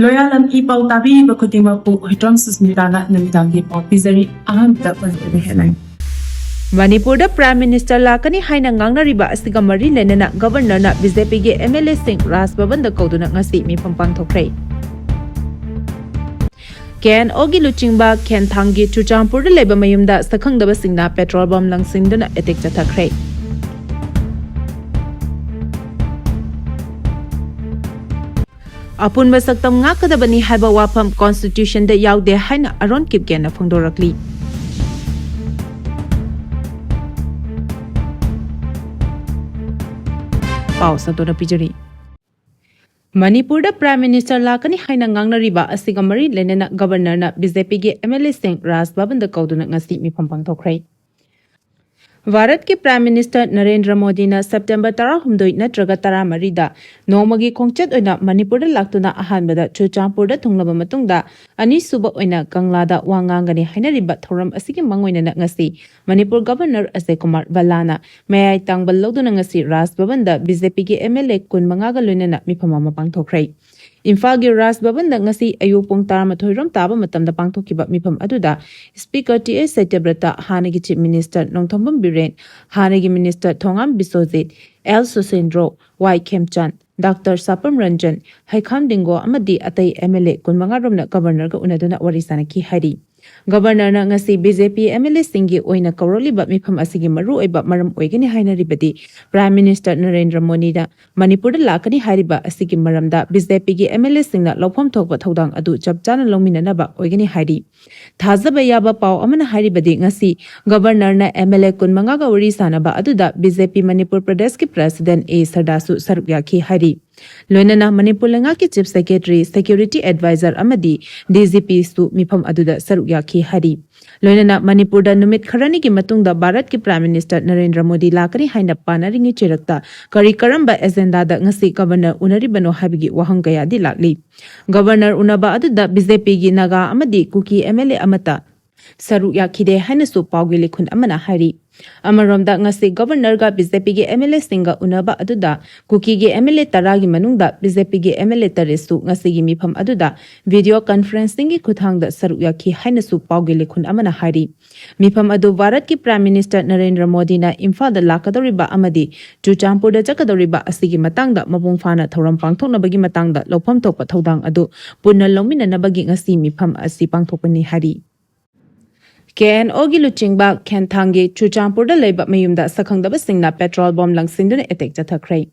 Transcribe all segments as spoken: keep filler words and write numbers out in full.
ꯂꯣꯌꯥꯂꯝ E ꯄꯥꯎ ꯇꯥꯕꯤꯔꯤꯕ ꯈꯨꯗꯤꯡꯃꯛꯄꯨ ꯍꯨꯏꯗ꯭ꯔꯣꯝ ꯁꯨꯁꯃꯤꯇꯥꯅ ꯅꯨꯃꯤꯗꯥꯡꯒꯤ ꯄꯥꯎ ꯄꯤꯖꯔꯤ꯫ ꯑꯍꯥꯟꯕꯗ ꯃꯅꯤꯄꯨꯔꯒꯤ ꯍꯦꯗꯂꯥꯏꯟ꯫ ꯃꯅꯤꯄꯨꯔꯗ ꯄ꯭ꯔꯥꯏꯝ ꯃꯤꯅꯤꯁꯇꯔ ꯂꯥꯛꯀꯅꯤ ꯍꯥꯏꯅ ꯉꯥꯡꯅꯔꯤꯕ ꯑꯁꯤꯒ ꯃꯔꯤ ꯂꯩꯅꯅ ꯒꯕꯔꯅꯔꯅ ꯕꯤ ꯖꯦ ꯄꯤꯒꯤ ꯑꯦꯝ ꯑꯦꯜ ꯑꯦꯁꯤꯡ ꯔꯥꯖ ꯚꯕꯟꯗ ꯀꯧꯗꯨꯅ ꯉꯁꯤ ꯃꯤꯐꯝ ꯄꯥꯡꯊꯣꯛꯈ꯭ꯔꯦ꯫ ꯀꯦ ꯑꯦꯟ ꯑꯣꯒꯤ ꯂꯨꯆꯤꯡꯕ ꯈꯦꯟꯊꯥꯡꯒꯤ ꯆꯨꯔꯆꯥꯟꯄꯨꯔꯗ ꯂꯩꯕ ꯃꯌꯨꯝꯗ ꯁꯛꯈꯪꯗꯕꯁꯤꯡꯅ ꯄꯦꯇ꯭ꯔꯣꯜ ꯕꯝ ꯂꯪꯁꯤꯟꯗꯨꯅ ꯑꯦꯇꯦꯛ ꯆꯠꯊꯈ꯭ꯔꯦ꯫ ꯑꯄꯨꯟꯕ ꯁꯛꯇꯝ ꯉꯥꯛꯀꯗꯕꯅꯤ ꯍꯥꯏꯕ ꯋꯥꯐꯝ ꯀꯣꯟꯁꯇꯤꯇ꯭ꯌꯨꯁꯟꯗ ꯌꯥꯎꯗꯦ ꯍꯥꯏꯅ ꯑꯔꯣꯟ ꯀꯤꯞꯒꯦꯟꯅ ꯐꯣꯡꯗꯣꯔꯛꯂꯤ꯫ ꯄꯥꯎ ꯁꯟꯗꯣꯛꯅ ꯄꯤꯖꯔꯤ꯫ ꯃꯅꯤꯄꯨꯔꯗ ꯄ꯭ꯔꯥꯏꯝ ꯃꯤꯅꯤꯁꯇꯔ ꯂꯥꯛꯀꯅꯤ ꯍꯥꯏꯅ ꯉꯥꯡꯅꯔꯤꯕ ꯑꯁꯤꯒ ꯃꯔꯤ ꯂꯩꯅꯅ ꯒꯕꯔꯅꯔꯅ ꯕꯤ ꯖꯦ ꯄꯤꯒꯤ ꯑꯦꯝ ꯑꯦꯜ ꯑꯦꯁꯤꯡ ꯔꯥꯖ ꯚꯕꯟꯗ ꯀꯧꯗꯨꯅ ꯉꯁꯤ ꯃꯤꯐꯝ ꯄꯥꯡꯊꯣꯛꯈ꯭ꯔꯦ꯫ ꯚꯥꯔꯠꯀꯤ ꯄ꯭ꯔꯥꯏꯝ ꯃꯤꯅꯤꯁꯇꯔ ꯅꯔꯦꯟꯗ꯭ꯔ ꯃꯣꯗꯤꯅ ꯁꯦꯞꯇꯦꯝꯕꯔ ꯇꯔꯥꯍꯨꯝꯗꯣꯏ ꯅꯠꯇ꯭ꯔꯒ ꯇꯔꯥꯃꯔꯤꯗ ꯅꯣꯡꯃꯒꯤ ꯈꯣꯡꯆꯠ ꯑꯣꯏꯅ ꯃꯅꯤꯄꯨꯔꯗ ꯂꯥꯛꯇꯨꯅ ꯑꯍꯥꯟꯕꯗ ꯆꯨꯔꯆꯥꯟꯄꯨꯔꯗ ꯊꯨꯡꯂꯕ ꯃꯇꯨꯡꯗ ꯑꯅꯤꯁꯨꯕ ꯑꯣꯏꯅ ꯀꯪꯂꯥꯗ ꯋꯥ ꯉꯥꯡꯒꯅꯤ ꯍꯥꯏꯅꯔꯤꯕ ꯊꯧꯔꯝ ꯑꯁꯤꯒꯤ ꯃꯥꯡꯑꯣꯏꯅꯅ ꯉꯁꯤ ꯃꯅꯤꯄꯨꯔ ꯒꯕꯔꯅꯔ ꯑꯖꯌ ꯀꯨꯃꯥꯔ ꯚꯜꯂꯥꯅ ꯃꯌꯥꯏ ꯇꯥꯡꯕꯜ ꯂꯧꯗꯨꯅ ꯉꯁꯤ ꯔꯥꯖ ꯚꯕꯟꯗ ꯕꯤ ꯖꯦ ꯄꯤꯒꯤ ꯑꯦꯝ ꯑꯦꯜ ꯑꯦ ꯀꯨꯟꯃꯉꯥꯒ ꯂꯣꯏꯅꯅ ꯃꯤꯐꯝ ꯑꯃ ꯄꯥꯡꯊꯣꯛꯈ꯭ꯔꯦ꯫ ꯏꯝꯐꯥꯜꯒꯤ ꯔꯥꯖ ꯚꯕꯟꯗ ꯉꯁꯤ ꯑꯌꯨꯛ ꯄꯨꯡ ꯇꯔꯥꯃꯥꯊꯣꯏ ꯔꯣꯝ ꯇꯥꯕ ꯃꯇꯝꯗ ꯄꯥꯡꯊꯣꯛꯈꯤꯕ ꯃꯤꯐꯝ ꯑꯗꯨꯗ ꯁ꯭ꯄꯤꯀꯔ ꯇꯤ ꯑꯦꯁ ꯁꯇ꯭ꯌꯕ꯭ꯔꯇ, ꯍꯥꯟꯅꯒꯤ ꯆꯤꯐ ꯃꯤꯅꯤꯁꯇꯔ ꯅꯣꯡꯊꯣꯝꯕꯝ ꯕꯤꯔꯦꯟ, ꯍꯥꯟꯅꯒꯤ ꯃꯤꯅꯤꯁꯇꯔ ꯊꯣꯉꯥꯝ ꯕꯤꯁ꯭ꯋꯖꯤꯠ, ꯑꯦꯜ ꯁꯨꯁꯦꯟꯗ꯭ꯔꯣ, ꯋꯥꯏ ꯈꯦꯝꯆꯥꯟ, ꯗꯥꯛꯇꯔ ꯁꯥꯄꯝ ꯔꯟꯖꯟ, ꯍꯩꯈꯥꯝ ꯗꯤꯡꯒꯣ ꯑꯃꯗꯤ ꯑꯇꯩ ꯑꯦꯝ ꯑꯦꯜ ꯑꯦ ꯀꯨꯟꯃꯉꯥ ꯔꯣꯝꯅ ꯒꯕꯔꯅꯔꯒ ꯎꯅꯗꯨꯅ ꯋꯥꯔꯤ ꯁꯥꯅꯈꯤ ꯍꯥꯏꯔꯤ꯫ ꯒꯕꯔꯅꯔꯅ ꯉꯁꯤ B J P M L ꯑꯦꯁꯤꯡꯒꯤ ꯑꯣꯏꯅ ꯀꯧꯔꯛꯂꯤꯕ ꯃꯤꯐꯝ ꯑꯁꯤꯒꯤ ꯃꯔꯨꯑꯣꯏꯕ ꯃꯔꯝ ꯑꯣꯏꯒꯅꯤ ꯍꯥꯏꯅꯔꯤꯕꯗꯤ ꯄ꯭ꯔꯥꯏꯝ ꯃꯤꯅꯤꯁꯇꯔ ꯅꯔꯦꯟꯗ꯭ꯔ ꯃꯣꯗꯤꯅ ꯃꯅꯤꯄꯨꯔꯗ ꯂꯥꯛꯀꯅꯤ ꯍꯥꯏꯔꯤꯕ ꯑꯁꯤꯒꯤ ꯃꯔꯝꯗ ꯕꯤ ꯖꯦ ꯄꯤꯒꯤ ꯑꯦꯝ ꯑꯦꯜ ꯑꯦꯁꯤꯡꯅ ꯂꯧꯐꯝ ꯊꯣꯛꯄ ꯊꯧꯗꯥꯡ ꯑꯗꯨ ꯆꯞ ꯆꯥꯅ ꯂꯧꯃꯤꯟꯅꯅꯕ ꯑꯣꯏꯒꯅꯤ ꯍꯥꯏꯔꯤ꯫ ꯊꯥꯖꯕ ꯌꯥꯕ ꯄꯥꯎ ꯑꯃꯅ ꯍꯥꯏꯔꯤꯕꯗꯤ ꯉꯁꯤ ꯒꯕꯔꯅꯔꯅ ꯑꯦꯝ ꯑꯦꯜ ꯑꯦ ꯀꯨꯟꯃꯉꯥꯒ ꯋꯥꯔꯤ ꯁꯥꯅꯕ ꯑꯗꯨꯗ ꯕꯤ ꯖꯦ ꯄꯤ ꯃꯅꯤꯄꯨꯔ ꯄ꯭ꯔꯗꯦꯁꯀꯤ ꯄ꯭ꯔꯦꯁꯤꯗꯦꯟꯠ ꯑꯦ ꯁꯔꯗꯥꯁꯨ ꯁꯔꯨꯛ ꯌꯥꯈꯤ ꯍꯥꯏꯔꯤ꯫ ꯂꯣꯏꯅꯅ ꯃꯅꯤꯄꯨꯔ ꯂꯩꯉꯥꯛꯀꯤ ꯆꯤꯐ ꯁꯦꯀ꯭ꯔꯦꯇꯔꯤ, ꯁꯦꯀ꯭ꯌꯨꯔꯤꯇꯤ ꯑꯦꯗꯚꯥꯏꯖꯔ ꯑꯃꯗꯤ ꯗꯤ ꯖꯤ ꯄꯤꯁꯨ ꯃꯤꯐꯝ ꯑꯗꯨꯗ ꯁꯔꯨꯛ ꯌꯥꯈꯤ ꯍꯥꯏꯔꯤ꯫ ꯂꯣꯏꯅꯅ ꯃꯅꯤꯄꯨꯔꯗ ꯅꯨꯃꯤꯠ ꯈꯔꯅꯤꯒꯤ ꯃꯇꯨꯡꯗ ꯚꯥꯔꯠꯀꯤ ꯄ꯭ꯔꯥꯏꯝ ꯃꯤꯅꯤꯁꯇꯔ ꯅꯔꯦꯟꯗ꯭ꯔ ꯃꯣꯗꯤ ꯂꯥꯛꯀꯅꯤ ꯍꯥꯏꯅ ꯄꯥꯅꯔꯤꯉꯩ ꯆꯩꯔꯛꯇ ꯀꯔꯤ ꯀꯔꯝꯕ ꯑꯦꯖꯦꯟꯗꯥꯗ ꯉꯁꯤ ꯒꯕꯔꯅꯔ ꯎꯅꯔꯤꯕꯅꯣ ꯍꯥꯏꯕꯒꯤ ꯋꯥꯍꯪ ꯀꯌꯥꯗꯤ ꯂꯥꯛꯂꯤ꯫ ꯒꯕꯔꯅꯔ ꯎꯅꯕ ꯑꯗꯨꯗ ꯕꯤ ꯖꯦ ꯄꯤꯒꯤ ꯅꯥꯒꯥ ꯑꯃꯗꯤ ꯀꯨꯀꯤ ꯑꯦꯝ ꯑꯦꯜ ꯑꯦ ꯑꯃꯠꯇ ꯁꯔꯨꯛ ꯌꯥꯈꯤꯗꯦ ꯍꯥꯏꯅꯁꯨ ꯄꯥꯎꯒꯤ ꯂꯤꯈꯨꯟ ꯑꯃꯅ ꯍꯥꯏꯔꯤ꯫ ꯑꯃꯔꯣꯝꯗ, ꯉꯁꯤ Governorꯒ BJPꯒꯤ MLAꯁꯤꯡꯒ ꯎꯅꯕ ꯑꯗꯨꯗ ꯀꯨꯀꯤꯒꯤ MLA ꯇꯔꯥꯒꯤ ꯃꯅꯨꯡꯗ BJPꯒꯤ MLA ꯇꯔꯦꯠꯁꯨ ꯉꯁꯤꯒꯤ ꯃꯤꯐꯝ ꯑꯗꯨꯗ video conferencingꯒꯤ ꯈꯨꯠꯊꯥꯡꯗ ꯁꯔꯨꯛ ꯌꯥꯈꯤ ꯍꯥꯏꯅꯁꯨ ꯄꯥꯎꯒꯤ ꯂꯩꯈꯨꯟ ꯑꯃꯅ ꯍꯥꯏꯔꯤ꯫ ꯃꯤꯐꯝ ꯑꯗꯨ ꯚꯥꯔꯠꯀꯤ Prime Minister ꯅꯔꯦꯟꯗ꯭ꯔ ꯃꯣꯗꯤꯅ ꯏꯝꯐꯥꯜꯗ ꯂꯥꯛꯀꯗꯧꯔꯤꯕ ꯑꯃꯗꯤ ꯆꯨꯔꯆꯥꯟꯄꯨꯔꯗ ꯆꯠꯀꯗꯧꯔꯤꯕ ꯑꯁꯤꯒꯤ ꯃꯇꯥꯡꯗ ꯃꯄꯨꯡ ꯐꯥꯅ ꯊꯧꯔꯝ ꯄꯥꯡꯊꯣꯛꯅꯕꯒꯤ ꯃꯇꯥꯡꯗ ꯂꯧꯐꯝ ꯊꯣꯛꯄ ꯊꯧꯗꯥꯡ ꯑꯗꯨ ꯄꯨꯟꯅ ꯂꯧꯃꯤꯟꯅꯅꯕꯒꯤ ꯉꯁꯤ ꯃꯤꯐꯝ ꯑꯁꯤ ꯄꯥꯡꯊꯣꯛꯄꯅꯤ ꯍꯥꯏꯔꯤ꯫ KNOꯒꯤ ꯂꯨꯆꯤꯡꯕ ꯈꯦꯟꯊꯥꯡꯒꯤ ꯆꯨꯔꯆꯥꯟꯄꯨꯔꯗ ꯂꯩꯕ ꯃꯌꯨꯝꯗ ꯁꯛꯈꯪꯗꯕꯁꯤꯡꯅ petrol bomb ꯂꯪꯁꯤꯟꯗꯨꯅ attack ꯆꯠꯊꯈ꯭ꯔꯦ꯫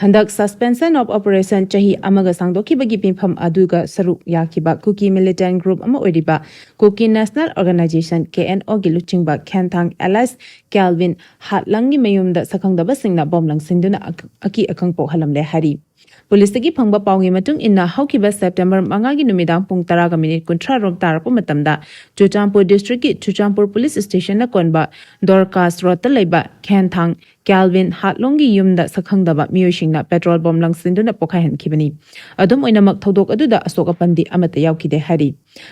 ꯍꯟꯗꯛ suspension of operation ꯆꯍꯤ ꯑꯃꯒ ꯁꯥꯡꯗꯣꯛꯈꯤꯕꯒꯤ ꯃꯤꯐꯝ ꯑꯗꯨꯒ ꯁꯔꯨꯛ ꯌꯥꯈꯤꯕ ꯀꯨꯀꯤ militant group ꯑꯃ ꯑꯣꯏꯔꯤꯕ Kuki National Organisation, KNOꯒꯤ ꯂꯨꯆꯤꯡꯕ ꯈꯦꯟꯊꯥꯡ alias Calvin ꯍꯥꯠꯂꯪꯒꯤ ꯃꯌꯨꯝꯗ ꯁꯛꯈꯪꯗꯕꯁꯤꯡꯅ bomb ꯂꯪꯁꯤꯟꯗꯨꯅ ꯑꯀ-, ꯑꯀꯤ ꯑꯈꯪ ꯄꯣꯛꯍꯜꯂꯝꯂꯦ ꯍꯥꯏꯔꯤ꯫ ꯄꯨꯂꯤꯁꯇꯒꯤ ꯐꯪꯕ ꯄꯥꯎꯒꯤ ꯃꯇꯨꯡ ꯏꯟꯅ, ꯍꯧꯈꯤꯕ September ꯃꯉꯥꯒꯤ ꯅꯨꯃꯤꯗꯥꯡ ꯄꯨꯡ ꯇꯔꯥꯒ minute ꯀꯨꯟꯊ꯭ꯔꯥ ꯔꯣꯝ ꯇꯥꯔꯛꯄ ꯃꯇꯝꯗ ꯆꯨꯔꯆꯥꯟꯄꯨꯔ districtꯀꯤ ꯆꯨꯔꯆꯥꯟꯄꯨꯔ police stationꯅ ꯀꯣꯟꯕ Dorcas Roadꯇ ꯂꯩꯕ ꯈꯦꯟꯊꯥꯡ Calvin ꯍꯥꯠꯂꯣꯡꯒꯤ ꯌꯨꯝꯗ ꯁꯛꯈꯪꯗꯕ ꯃꯤꯑꯣꯏꯁꯤꯡꯅ petrol bomb ꯂꯪꯁꯤꯟꯗꯨꯅ ꯄꯣꯈꯥꯏꯍꯟꯈꯤꯕꯅꯤ꯫ ꯑꯗꯨꯝ ꯑꯣꯏꯅꯃꯛ, ꯊꯧꯗꯣꯛ ꯑꯗꯨꯗ ꯑꯁꯣꯛ ꯑꯄꯟꯗꯤ ꯑꯃꯠꯇ ꯌꯥꯎꯈꯤꯗꯦ ꯍꯥꯏꯔꯤ꯫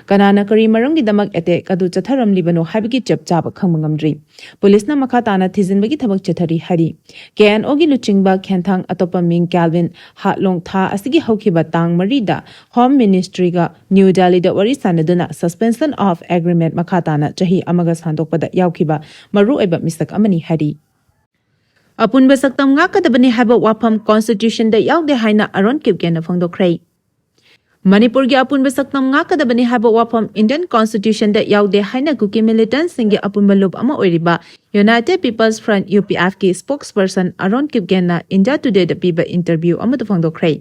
ꯀꯅꯥꯅ ꯀꯔꯤ ꯃꯔꯝꯒꯤꯗꯃꯛ attack ꯑꯗꯨ ꯆꯠꯊꯔꯝꯂꯤꯕꯅꯣ ꯍꯥꯏꯕꯒꯤ ꯆꯞ ꯆꯥꯕ ꯈꯪꯕ ꯉꯝꯗ꯭ꯔꯤ꯫ ꯄꯨꯂꯤꯁꯅ ꯃꯈꯥ ꯇꯥꯅ ꯊꯤꯖꯤꯟꯕꯒꯤ ꯊꯕꯛ ꯆꯠꯊꯔꯤ ꯍꯥꯏꯔꯤ꯫ KNOꯒꯤ ꯂꯨꯆꯤꯡꯕ ꯈꯦꯟꯊꯥꯡ ꯑꯇꯣꯞꯄ ꯃꯤꯡ Calvin ꯍꯥꯠꯂꯣꯡ ꯊꯥ ꯑꯁꯤꯒꯤ ꯍꯧꯈꯤꯕ ꯇꯥꯡ ꯃꯔꯤꯗ Home Ministryꯒ New Delhiꯗ ꯋꯥꯔꯤ ꯁꯥꯟꯅꯗꯨꯅ suspension of agreement ꯃꯈꯥ ꯇꯥꯅ ꯆꯍꯤ ꯑꯃꯒ ꯁꯥꯡꯗꯣꯛꯄꯗ ꯌꯥꯎꯈꯤꯕ ꯃꯔꯨꯑꯣꯏꯕ ꯃꯤꯁꯛ ꯑꯃꯅꯤ ꯍꯥꯏꯔꯤ꯫ ꯑꯄꯨꯟꯕ ꯁꯛꯇꯝ ꯉꯥꯛꯀꯗꯕꯅꯤ ꯍꯥꯏꯕ ꯋꯥꯐꯝ constitutionꯗ ꯌꯥꯎꯗꯦ ꯍꯥꯏꯅ ꯑꯔꯣꯟ ꯀꯤꯞꯒꯦꯟꯅ ꯐꯣꯡꯗꯣꯛꯈ꯭ꯔꯦ꯫ ꯃꯅꯤꯄꯨꯔꯒꯤ ꯑꯄꯨꯟꯕ ꯁꯛꯇꯝ ꯉꯥꯛꯀꯗꯕꯅꯤ ꯍꯥꯏꯕ ꯋꯥꯐꯝ Indian constitutionꯗ ꯌꯥꯎꯗꯦ ꯍꯥꯏꯅ ꯀꯨꯀꯤ militantꯁꯤꯡꯒꯤ ꯑꯄꯨꯟꯕ ꯂꯨꯞ ꯑꯃ ꯑꯣꯏꯔꯤꯕ United People's Front, UPFꯀꯤ spokesperson ꯑꯔꯣꯟ ꯀꯤꯞꯒꯦꯟꯅ India Todayꯗ ꯄꯤꯕ interview ꯑꯃꯗ ꯐꯣꯡꯗꯣꯛꯈ꯭ꯔꯦ꯫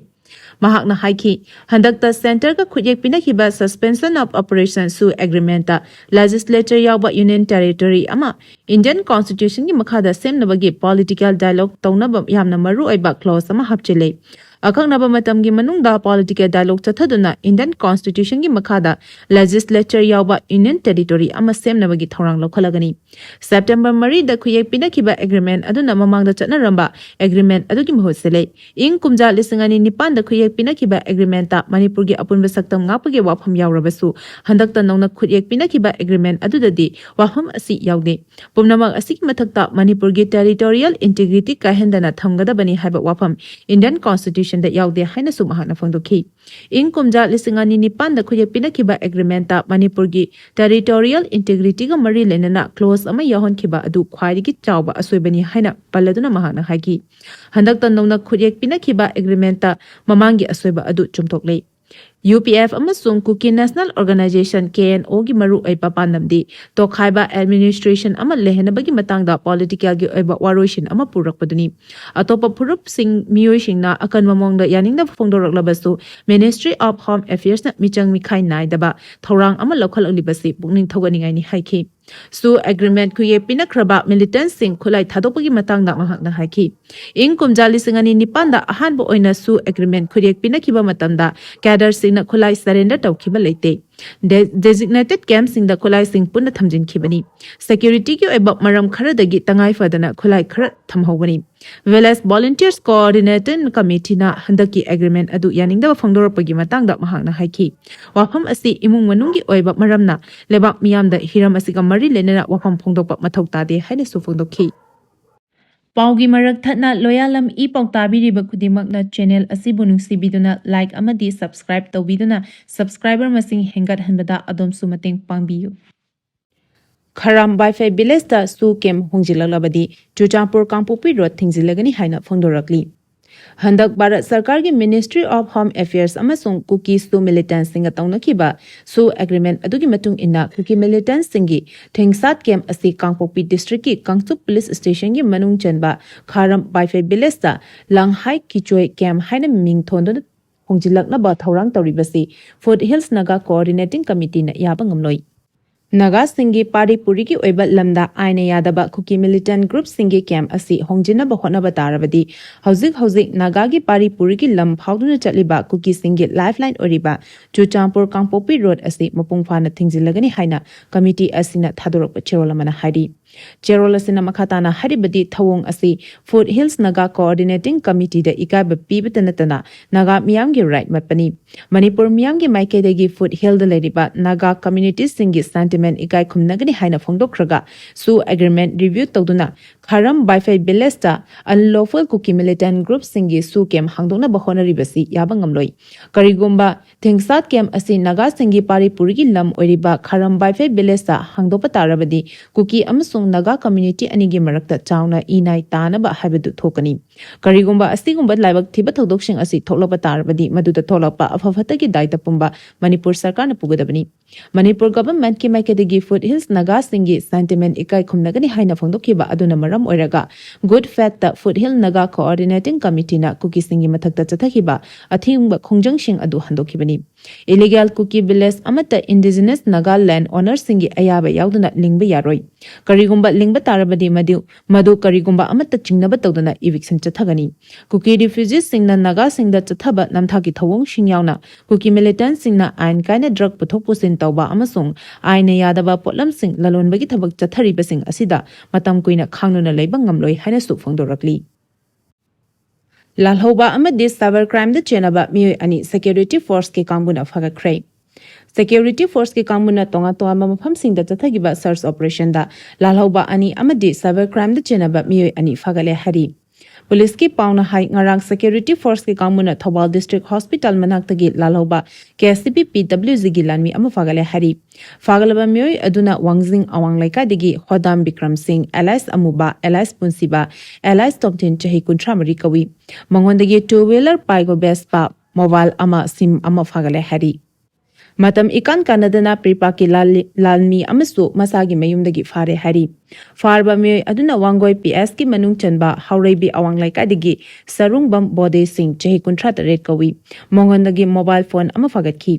ꯃꯍꯥꯛꯅ ꯍꯥꯏꯈꯤ, ꯍꯟꯗꯛꯇ centreꯒ ꯈꯨꯠꯌꯦꯛ ꯄꯤꯅꯈꯤꯕ suspension of operation ꯁꯨ agreementꯇ legislature ꯌꯥꯎꯕ union territory ꯑꯃ Indian constitutionꯒꯤ ꯃꯈꯥꯗ ꯁꯦꯝꯅꯕꯒꯤ political dialogue ꯇꯧꯅꯕ ꯌꯥꯝꯅ ꯃꯔꯨꯑꯣꯏꯕ clause ꯑꯃ ꯍꯥꯞꯆꯤꯜꯂꯦ꯫ ꯑꯀꯛꯅꯕ ꯃꯇꯝꯒꯤ ꯃꯅꯨꯡꯗ political dialogue ꯆꯠꯊꯗꯨꯅ Indian Constitutionꯒꯤ ꯃꯈꯥꯗ legislature ꯌꯥꯎꯕ Union Territory ꯑꯃ ꯁꯦꯝꯅꯕꯒꯤ ꯊꯧꯔꯥꯡ ꯂꯧꯈꯠꯂꯒꯅꯤ꯫ September ꯃꯔꯤꯗ ꯈꯨꯠꯌꯦꯛ ꯄꯤꯅꯈꯤꯕ agreement ꯑꯗꯨꯅ ꯃꯃꯥꯡꯗ ꯆꯠꯅꯔꯝꯕ agreement ꯑꯗꯨꯒꯤ ꯃꯍꯨꯠ ꯁꯤꯜꯂꯦ꯫ ꯏꯪ ꯀꯨꯝꯖꯥ ꯂꯤꯁꯤꯡ ꯑꯅꯤ ꯅꯤꯄꯥꯟꯗ ꯈꯨꯠꯌꯦꯛ ꯄꯤꯅꯈꯤꯕ agreementꯇ ꯃꯅꯤꯄꯨꯔꯒꯤ ꯑꯄꯨꯟꯕ ꯁꯛꯇꯝ ꯉꯥꯛꯄꯒꯤ ꯋꯥꯐꯝ ꯌꯥꯎꯔꯕꯁꯨ, ꯍꯟꯗꯛꯇ ꯅꯧꯅ ꯈꯨꯠꯌꯦꯛ ꯄꯤꯅꯈꯤꯕ agreement ꯑꯗꯨꯗꯗꯤ ꯋꯥꯐꯝ ꯑꯁꯤ ꯌꯥꯎꯗꯦ꯫ ꯄꯨꯝꯅꯃꯛ ꯑꯁꯤꯒꯤ ꯃꯊꯛꯇ ꯃꯅꯤꯄꯨꯔꯒꯤ territorial integrity ꯀꯥꯏꯍꯟꯗꯅ ꯊꯝꯒꯗꯕꯅꯤ ꯍꯥꯏꯕ ꯋꯥꯐꯝ Indian Constitutionꯗ ꯌꯥꯎꯗꯦ ꯍꯥꯏꯅꯁꯨ ꯃꯍꯥꯛꯅ ꯐꯣꯡꯗꯣꯛꯈꯤ꯫ ꯏꯪ ꯀꯨꯝꯖꯥ ꯂꯤꯁꯤꯡ ꯑꯅꯤ ꯅꯤꯄꯥꯟꯗ ꯈꯨꯠꯌꯦꯛ ꯄꯤꯅꯈꯤꯕ agreementꯇ ꯃꯅꯤꯄꯨꯔꯒꯤ territorial integrityꯒ ꯃꯔꯤ ꯂꯩꯅꯅ clause ꯑꯃ ꯌꯥꯎꯍꯟꯈꯤꯕ ꯑꯗꯨ ꯈ꯭ꯋꯥꯏꯗꯒꯤ ꯆꯥꯎꯕ ꯑꯁꯣꯏꯕꯅꯤ ꯍꯥꯏꯅ ꯄꯜꯂꯗꯨꯅ ꯃꯍꯥꯛꯅ ꯍꯥꯏꯈꯤ꯫ ꯍꯟꯗꯛꯇ ꯅꯧꯅ ꯈꯨꯠꯌꯦꯛ ꯄꯤꯅꯈꯤꯕ agreementꯇ ꯃꯃꯥꯡꯒꯤ ꯑꯁꯣꯏꯕ ꯑꯗꯨ ꯆꯨꯝꯊꯣꯛꯂꯦ꯫ UPF ꯑꯃꯁꯨꯡ Kuki National Organization, KNOꯒꯤ ꯃꯔꯨꯑꯣꯏꯕ ꯄꯥꯟꯗꯝꯗꯤ ꯇꯣꯈꯥꯏꯕ administration ꯑꯃ ꯂꯩꯍꯟꯅꯕꯒꯤ ꯃꯇꯥꯡꯗ politicalꯒꯤ ꯑꯣꯏꯕ ꯋꯥꯔꯣꯏꯁꯤꯟ ꯑꯃ ꯄꯨꯔꯛꯄꯗꯨꯅꯤ꯫ ꯑꯇꯣꯞꯄ ꯐꯨꯔꯨꯞꯁꯤꯡ ꯃꯤꯑꯣꯏꯁꯤꯡꯅ ꯑꯀꯟꯕ ꯃꯑꯣꯡꯗ ꯌꯥꯅꯤꯡꯗꯕ ꯐꯣꯡꯗꯣꯔꯛꯂꯕꯁꯨ, Ministry of Home Affairsꯅ ꯃꯤꯆꯪ ꯃꯤꯈꯥꯏ ꯅꯥꯏꯗꯕ ꯊꯧꯔꯥꯡ ꯑꯃ ꯂꯧꯈꯠꯂꯛꯂꯤꯕꯁꯤ ꯄꯨꯛꯅꯤꯡ ꯊꯧꯒꯠꯅꯤꯡꯉꯥꯏꯅꯤ ꯍꯥꯏꯈꯤ꯫ SoO agreement ꯈꯨꯠꯌꯦꯛ ꯄꯤꯅꯈ꯭ꯔꯕ militantꯁꯤꯡ ꯈꯨꯠꯂꯥꯏ ꯊꯥꯗꯣꯛꯄꯒꯤ ꯃꯇꯥꯡꯗ ꯃꯍꯥꯛꯅ ꯍꯥꯏꯈꯤ꯫ ꯏꯪ ꯀꯨꯝꯖꯥ ꯂꯤꯁꯤꯡ ꯑꯅꯤ ꯅꯤꯄꯥꯟꯗ ꯑꯍꯥꯟꯕ ꯑꯣꯏꯅ SoO agreement ꯈꯨꯠꯌꯦꯛ ꯄꯤꯅꯈꯤꯕ ꯃꯇꯝꯗ cadreꯁꯤꯡꯅ ꯈꯨꯠꯂꯥꯏ surrender ꯇꯧꯈꯤꯕ ꯂꯩꯇꯦ꯫ De-, designated campꯁꯤꯡꯗ ꯈꯨꯠꯂꯥꯏꯁꯤꯡ ꯄꯨꯟꯅ ꯊꯝꯖꯤꯟꯈꯤꯕꯅꯤ꯫ Securityꯒꯤ ꯑꯣꯏꯕ ꯃꯔꯝ ꯈꯔꯗꯒꯤ ꯇꯉꯥꯏ ꯐꯗꯅ ꯈꯨꯠꯂꯥꯏ ꯈꯔ ꯊꯝꯍꯧꯕꯅꯤ꯫ Village Volunteers Coordinating Committeeꯅ ꯍꯟꯗꯛꯀꯤ agreement ꯑꯗꯨ ꯌꯥꯅꯤꯡꯗꯕ ꯐꯣꯡꯗꯣꯔꯛꯄꯒꯤ ꯃꯇꯥꯡꯗ ꯃꯍꯥꯛꯅ ꯍꯥꯏꯈꯤ, ꯋꯥꯐꯝ ꯑꯁꯤ ꯏꯃꯨꯡ ꯃꯅꯨꯡꯒꯤ ꯑꯣꯏꯕ ꯃꯔꯝꯅ ꯂꯩꯕꯥꯛ ꯃꯤꯌꯥꯝꯗ ꯍꯤꯔꯝ ꯑꯁꯤꯒ ꯃꯔꯤ ꯂꯩꯅꯅ ꯋꯥꯐꯝ ꯐꯣꯡꯗꯣꯛꯄ ꯃꯊꯧ ꯇꯥꯗꯦ ꯍꯥꯏꯅꯁꯨ ꯐꯣꯡꯗꯣꯛꯈꯤ꯫ ꯄꯥꯎꯒꯤ ꯃꯔꯛ ꯊꯠꯅ ꯂꯣꯌꯥꯂꯝ ꯏ ꯄꯥꯎ ꯇꯥꯕꯤꯔꯤꯕ ꯈꯨꯗꯤꯡꯃꯛꯅ channel ꯑꯁꯤꯕꯨ ꯅꯨꯡꯁꯤꯕꯤꯗꯨꯅ like ꯑꯃꯗꯤ subscribe ꯇꯧꯕꯤꯗꯨꯅ subscriber ꯃꯁꯤꯡ ꯍꯦꯟꯒꯠꯍꯟꯕꯗ ꯑꯗꯣꯝꯁꯨ ꯃꯇꯦꯡ ꯄꯥꯡꯕꯤꯌꯨ꯫ ꯈꯔꯥꯝ ꯕꯥꯏꯐꯩ villageꯇ SoO camp ꯍꯣꯡꯖꯤꯜꯂꯛꯂꯕꯗꯤ ꯆꯨꯔꯆꯥꯟꯄꯨꯔ ꯀꯥꯡꯄꯣꯛꯄꯤ road ꯊꯤꯡꯖꯤꯜꯂꯒꯅꯤ ꯍꯥꯏꯅ ꯐꯣꯡꯗꯣꯔꯛꯂꯤ꯫ ꯍꯟꯗꯛ ꯚꯥꯔꯠ ꯁꯔꯀꯥꯔꯒꯤ Ministry of Home Affairs ꯑꯃꯁꯨꯡ ꯀꯨꯀꯤ SoO militantꯁꯤꯡꯒ ꯇꯧꯅꯈꯤꯕ SoO agreement ꯑꯗꯨꯒꯤ ꯃꯇꯨꯡ ꯏꯟꯅ ꯀꯨꯀꯤ militantꯁꯤꯡꯒꯤ ꯊꯤꯡꯁꯥꯠ camp ꯑꯁꯤ ꯀꯥꯡꯄꯣꯛꯄꯤ districtꯀꯤ ꯀꯥꯡꯆꯨꯞ police stationꯒꯤ ꯃꯅꯨꯡ ꯆꯟꯕ ꯈꯥꯔꯝ ꯕꯥꯏꯐꯩ villageꯇ ꯂꯥꯡꯍꯥꯏ ꯀꯤꯆꯣꯏ camp ꯍꯥꯏꯅ ꯃꯤꯡ ꯊꯣꯟꯗꯨꯅ ꯍꯣꯡꯖꯤꯜꯂꯛꯅꯕ ꯊꯧꯔꯥꯡ ꯇꯧꯔꯤꯕꯁꯤ Foothills Naga Coordinating Committeeꯅ ꯌꯥꯕ ꯉꯝꯂꯣꯏ꯫ ꯅꯥꯒꯥꯁꯤꯡꯒꯤ ꯄꯥꯔꯤ ꯄꯨꯔꯤꯒꯤ ꯑꯣꯏꯕ ꯂꯝꯗ ꯑꯥꯏꯟꯅ ꯌꯥꯗꯕ ꯀꯨꯀꯤ ꯃꯤꯂꯤꯇꯦꯟ ꯒ꯭ꯔꯨꯞꯁꯤꯡꯒꯤ ꯀꯦꯝꯞ ꯑꯁꯤ ꯍꯣꯡꯖꯤꯟꯅꯕ ꯍꯣꯠꯅꯕ ꯇꯥꯔꯕꯗꯤ, ꯍꯧꯖꯤꯛ ꯍꯧꯖꯤꯛ ꯅꯥꯒꯥꯒꯤ ꯄꯥꯔꯤ ꯄꯨꯔꯤꯒꯤ ꯂꯝ ꯐꯥꯎꯗꯨꯅ ꯆꯠꯂꯤꯕ ꯀꯨꯀꯤꯁꯤꯡꯒꯤ ꯂꯥꯏꯐꯂꯥꯏꯟ ꯑꯣꯏꯔꯤꯕ ꯆꯨꯔꯆꯥꯟꯄꯨꯔ ꯀꯥꯡꯄꯣꯛꯄꯤ ꯔꯣꯗ ꯑꯁꯤ ꯃꯄꯨꯡ ꯐꯥꯅ ꯊꯤꯡꯖꯤꯜꯂꯒꯅꯤ ꯍꯥꯏꯅ ꯀꯃꯤꯇꯤ ꯑꯁꯤꯅ ꯊꯥꯗꯣꯔꯛꯄ ꯆꯦꯔꯣꯜ ꯑꯃꯅ ꯍꯥꯏꯔꯤ꯫ ꯆꯦꯔꯣꯜ ꯑꯁꯤꯅ ꯃꯈꯥ ꯇꯥꯅ ꯍꯥꯏꯔꯤꯕꯗꯤ, ꯊꯧꯑꯣꯡ ꯑꯁꯤ ꯐꯨꯠ ꯍꯤꯜꯁ ꯅꯥꯒꯥ ꯀꯣꯑꯣꯔꯗꯤꯅꯦꯇꯤꯡ ꯀꯃꯤꯇꯤꯗ ꯏꯀꯥꯏꯕ ꯄꯤꯕꯇ ꯅꯠꯇꯅ ꯅꯥꯒꯥ ꯃꯤꯌꯥꯝꯒꯤ ꯔꯥꯏꯠ ꯃꯠꯄꯅꯤ꯫ ꯃꯅꯤꯄꯨꯔ ꯃꯤꯌꯥꯝꯒꯤ ꯃꯥꯏꯀꯩꯗꯒꯤ ꯐꯨꯠ ꯍꯤꯜꯗ ꯂꯩꯔꯤꯕ ꯅꯥꯒꯥ ꯀꯝꯃ꯭ꯌꯨꯅꯤꯇꯤꯁꯤꯡꯒꯤ ꯁꯦꯟꯇꯤꯃꯦꯟ ꯏꯀꯥꯏ ꯈꯨꯝꯅꯒꯅꯤ ꯍꯥꯏꯅ ꯐꯣꯡꯗꯣꯛꯈ꯭ꯔꯒ, ꯁꯨ ꯑꯦꯒ꯭ꯔꯤꯃꯦꯟ ꯔꯤꯚ꯭ꯌꯨ ꯇꯧꯗꯨꯅ ꯈꯥꯔꯝ ꯕꯥꯏꯐꯩ ꯚꯤꯂꯦꯖꯇ ꯑꯟꯂꯣꯐꯨꯜ ꯀꯨꯀꯤ ꯃꯤꯂꯤꯇꯦꯟ ꯒ꯭ꯔꯨꯞꯁꯤꯡꯒꯤ ꯁꯨ ꯀꯦꯝꯞ ꯍꯥꯡꯗꯣꯛꯅꯕ ꯍꯣꯠꯅꯔꯤꯕꯁꯤ ꯌꯥꯕ ꯉꯝꯂꯣꯏ꯫ ꯀꯔꯤꯒꯨꯝꯕ ꯊꯤꯡꯁꯥꯠ ꯀꯦꯝꯞ ꯑꯁꯤ ꯅꯥꯒꯥꯁꯤꯡꯒꯤ ꯄꯥꯔꯤ ꯄꯨꯔꯤꯒꯤ ꯂꯝ ꯑꯣꯏꯔꯤꯕ ꯈꯥꯔꯝ ꯕꯥꯏꯐꯩ ꯚꯤꯂꯦꯖꯇ ꯍꯥꯡꯗꯣꯛꯄ ꯇꯥꯔꯕꯗꯤ, ꯀꯨꯀꯤ ꯑꯃꯁꯨꯡ ꯅꯥꯒꯥ ꯀꯝꯃ꯭ꯌꯨꯅꯤꯇꯤ ꯑꯅꯤꯒꯤ ꯃꯔꯛꯇ ꯆꯥꯎꯅ ꯏꯅꯥꯏ ꯇꯥꯅꯕ ꯍꯥꯏꯕꯗꯨ ꯊꯣꯛꯀꯅꯤ꯫ ꯀꯔꯤꯒꯨꯝꯕ ꯑꯁꯤꯒꯨꯝꯕ ꯂꯥꯏꯕꯛ ꯊꯤꯕ ꯊꯧꯗꯣꯛꯁꯤꯡ ꯑꯁꯤ ꯊꯣꯛꯂꯛꯄ ꯇꯥꯔꯕꯗꯤ, ꯃꯗꯨꯗ ꯊꯣꯛꯂꯛꯄ ꯑꯐ ꯐꯠꯇꯒꯤ ꯗꯥꯏꯇ ꯄꯨꯝꯕ ꯃꯅꯤꯄꯨꯔ ꯁꯔꯀꯥꯔꯅ ꯄꯨꯒꯗꯕꯅꯤ꯫ ꯃꯅꯤꯄꯨꯔ ꯒꯚꯔꯟꯃꯦꯟꯠꯀꯤ ꯃꯥꯏꯀꯩꯗꯒꯤ ꯐꯨꯠ ꯍꯤꯜꯁ ꯅꯥꯒꯥꯁꯤꯡꯒꯤ ꯁꯦꯟꯇꯤꯃꯦꯟ ꯏꯀꯥꯏ ꯈꯨꯝꯅꯒꯅꯤ ꯍꯥꯏꯅ ꯐꯣꯡꯗꯣꯛꯈꯤꯕ ꯑꯗꯨꯅ ꯃꯔꯝ ꯑꯣꯏꯔꯒ, ꯒꯨꯗ ꯐꯦꯠꯇ ꯐꯨꯠ ꯍꯤꯜ ꯅꯥꯒꯥ ꯀꯣꯑꯣꯔꯗꯤꯅꯦꯇꯤꯡ ꯀꯃꯤꯇꯤꯅ ꯀꯨꯀꯤꯁꯤꯡꯒꯤ ꯃꯊꯛꯇ ꯆꯠꯊꯈꯤꯕ ꯑꯊꯤꯡꯕ ꯈꯣꯡꯖꯪꯁꯤꯡ ꯑꯗꯨ ꯍꯟꯗꯣꯛꯈꯤꯕꯅꯤ꯫ ꯏꯂꯤꯒꯦꯜ ꯀꯨꯀꯤ ꯚꯤꯂꯦꯖ ꯑꯃꯠꯇ ꯏꯟꯗꯤꯖꯤꯅꯁ ꯅꯥꯒꯥ ꯂꯦꯟꯗ ꯑꯣꯅꯔꯁꯤꯡꯒꯤ ꯑꯌꯥꯕ ꯌꯥꯎꯗꯅ ꯂꯤꯡꯕ ꯌꯥꯔꯣꯏ꯫ ꯀꯔꯤꯒꯨꯝꯕ ꯂꯤꯡꯕ ꯇꯥꯔꯕꯗꯤ, ꯃꯗꯨ ꯃꯗꯨ ꯀꯔꯤꯒꯨꯝꯕ ꯑꯃꯠꯇ ꯆꯤꯡꯅꯕ ꯇꯧꯗꯅ ꯏꯚꯤꯛꯁꯟ ꯆꯠꯊꯒꯅꯤ꯫ ꯀꯨꯀꯤ ꯔꯤꯐ꯭ꯌꯨꯖꯤꯁꯤꯡꯅ ꯅꯥꯒꯥꯁꯤꯡꯗ ꯆꯠꯊꯕ ꯅꯝꯊꯥꯛꯀꯤ ꯊꯧꯑꯣꯡꯁꯤꯡ ꯌꯥꯎꯅ ꯀꯨꯀꯤ ꯃꯤꯂꯤꯇꯦꯟꯠꯁꯤꯡꯅ ꯑꯥꯏꯟ ꯀꯥꯏꯅ ꯗ꯭ꯔꯒ ꯄꯨꯊꯣꯛ ꯄꯨꯁꯤꯟ ꯇꯧꯕ ꯑꯃꯁꯨꯡ ꯑꯥꯏꯟꯅ ꯌꯥꯗꯕ ꯄꯣꯠꯂꯝꯁꯤꯡ ꯂꯂꯣꯟꯕꯒꯤ ꯊꯕꯛ ꯆꯠꯊꯔꯤꯕꯁꯤꯡ ꯑꯁꯤꯗ ꯃꯇꯝ ꯀꯨꯏꯅ ꯈꯥꯡꯗꯨꯅ ꯂꯩꯕ ꯉꯝꯂꯣꯏ ꯍꯥꯏꯅꯁꯨ ꯐꯣꯡꯗꯣꯔꯛꯂꯤ꯫ ꯂꯥꯜꯍꯧꯕ ꯑꯃꯗꯤ ꯁꯥꯏꯕꯔ ꯀ꯭ꯔꯥꯏꯝꯗ ꯆꯦꯟꯅꯕ ꯃꯤꯑꯣꯏ ꯑꯅꯤ ꯁꯦꯀ꯭ꯌꯨꯔꯤꯇꯤ ꯐꯣꯔꯁꯀꯤ ꯀꯥꯡꯕꯨꯅ ꯐꯥꯒꯠꯈ꯭ꯔꯦ꯫ ꯁꯦꯀ꯭ꯌꯨꯔꯤꯇꯤ ꯐꯣꯔꯁꯀꯤ ꯀꯥꯡꯕꯨꯅ ꯇꯣꯉꯥꯟ ꯇꯣꯉꯥꯟꯕ ꯃꯐꯝꯁꯤꯡꯗ ꯆꯠꯊꯈꯤꯕ ꯁꯔꯆ ꯑꯣꯄꯔꯦꯁꯟꯗ ꯂꯥꯜꯍꯧꯕ ꯑꯅꯤ ꯑꯃꯗꯤ ꯁꯥꯏꯕꯔ ꯀ꯭ꯔꯥꯏꯝꯗ ꯆꯦꯟꯅꯕ ꯃꯤꯑꯣꯏ ꯑꯅꯤ ꯐꯥꯒꯠꯂꯦ ꯍꯥꯏꯔꯤ꯫ ꯄꯨꯂꯤꯁꯀꯤ ꯄꯥꯎꯅ ꯍꯥꯏ, ꯉꯔꯥꯡ ꯁꯦꯀ꯭ꯌꯨꯔꯤꯇꯤ ꯐꯣꯔꯁꯀꯤ ꯀꯥꯡꯕꯨꯅ ꯊꯧꯕꯥꯜ ꯗꯤꯁꯇ꯭ꯔꯤꯛ ꯍꯣꯁꯄꯤꯇꯥꯜ ꯃꯅꯥꯛꯇꯒꯤ ꯂꯥꯜꯍꯧꯕ ꯀꯦ ꯁꯤ ꯄꯤ ꯄꯤ ꯗꯕ꯭ꯂꯤꯎ ꯖꯤꯒꯤ ꯂꯥꯟꯃꯤ ꯑꯃ ꯐꯥꯒꯠꯂꯦ ꯍꯥꯏꯔꯤ꯫ ꯐꯥꯒꯠꯂꯕ ꯃꯤꯑꯣꯏ ꯑꯗꯨꯅ ꯋꯥꯡꯖꯤꯡ ꯑꯋꯥꯡ ꯂꯩꯀꯥꯏꯗꯒꯤ ꯍꯣꯗꯥꯝ ꯕꯤꯀ꯭ꯔꯝ ꯁꯤꯡ, ꯑꯦꯂꯥꯏꯁ ꯑꯃꯨꯕ, ꯑꯦꯂꯥꯏꯁ ꯄꯨꯟꯁꯤꯕ, ꯑꯦꯂꯥꯏꯁ ꯇꯣꯝꯊꯤꯟ, ꯆꯍꯤ ꯀꯨꯟꯊ꯭ꯔꯥ ꯃꯔꯤ ꯀꯧꯏ꯫ ꯃꯉꯣꯟꯗꯒꯤ ꯇꯨ ꯋꯤꯂꯔ ꯄꯥꯏꯒꯣ ꯕꯦꯁꯄꯥ, ꯃꯣꯕꯥꯏꯜ ꯑꯃ, ꯁꯤꯝ ꯑꯃ ꯐꯥꯒꯠꯂꯦ ꯍꯥꯏꯔꯤ꯫ ꯃꯇꯝ ꯏꯀꯥꯟ ꯀꯥꯟꯅꯗꯅ ꯄ꯭ꯔꯤꯄꯥꯛꯀꯤ ꯂꯥꯜ-, ꯂꯥꯜꯃꯤ ꯑꯃꯁꯨ ꯃꯁꯥꯒꯤ ꯃꯌꯨꯝꯗꯒꯤ ꯐꯥꯔꯦ ꯍꯥꯏꯔꯤ꯫ ꯐꯥꯔꯕ ꯃꯤꯑꯣꯏ ꯑꯗꯨꯅ ꯋꯥꯡꯒꯣꯏ ꯄꯤ ꯑꯦꯁꯀꯤ ꯃꯅꯨꯡ ꯆꯟꯕ ꯍꯥꯎꯔꯩꯕꯤ ꯑꯋꯥꯡ ꯂꯩꯀꯥꯏꯗꯒꯤ ꯁꯔꯨꯡꯕꯝ ꯕꯣꯗꯦ ꯁꯤꯡ, ꯆꯍꯤ ꯀꯨꯟꯊ꯭ꯔꯥ ꯇꯔꯦꯠ ꯀꯧꯏ꯫ ꯃꯉꯣꯟꯗꯒꯤ ꯃꯣꯕꯥꯏꯜ ꯐꯣꯟ ꯑꯃ ꯐꯥꯒꯠꯈꯤ꯫